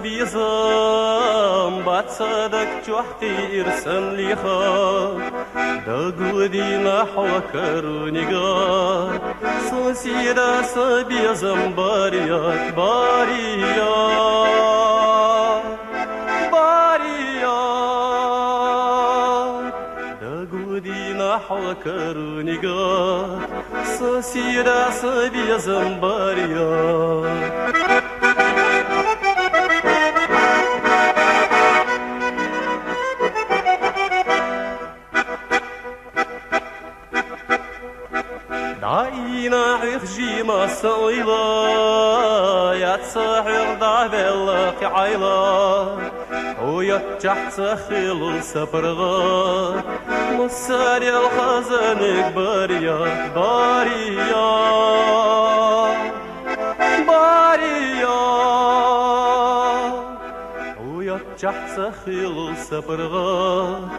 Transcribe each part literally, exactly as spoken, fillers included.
Безам бац са даг чухь кхийрсан леха, дагадина хьо карунигӀа. Са сида са безам барья, барья, барья. Дагадина хьо карунигӀа, са сида са безам барья. ДӀаийна хьох жимас ойла, яц хьох дӀавелла кхьайла. Хьо йоцчахь ца хилла сапаргӀат, массарел хазаниг барья, барья, барья. Хьо йоцчахь ца хилла сапаргӀат,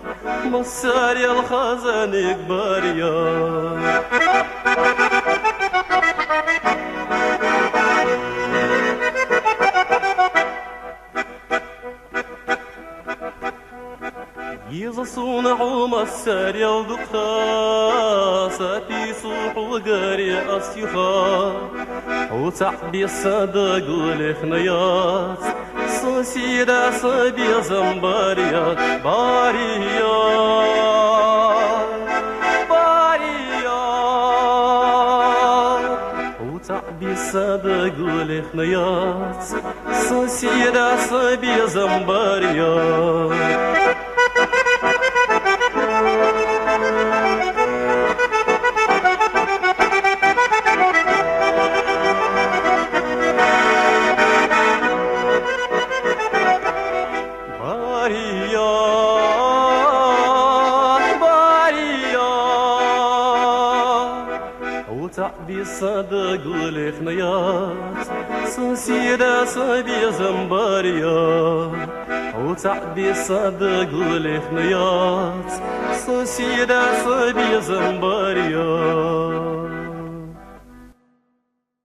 массарел хазаниг барья. Иза суна хьо массарел дукха, са пису хьо гаре ас юха. Хьо цхьаъ бесса дагалехна яц, са сида са безам барья, барья, барья. Хьо цхьаъ бесса дагалехна яц, са сида са безам барья. Барья, барья. Хьо цхьаъ бесса дагалехна яц, са сида са безам барья. Хьо цхьаъ бесса дагалехна яц, са сида са безам барья.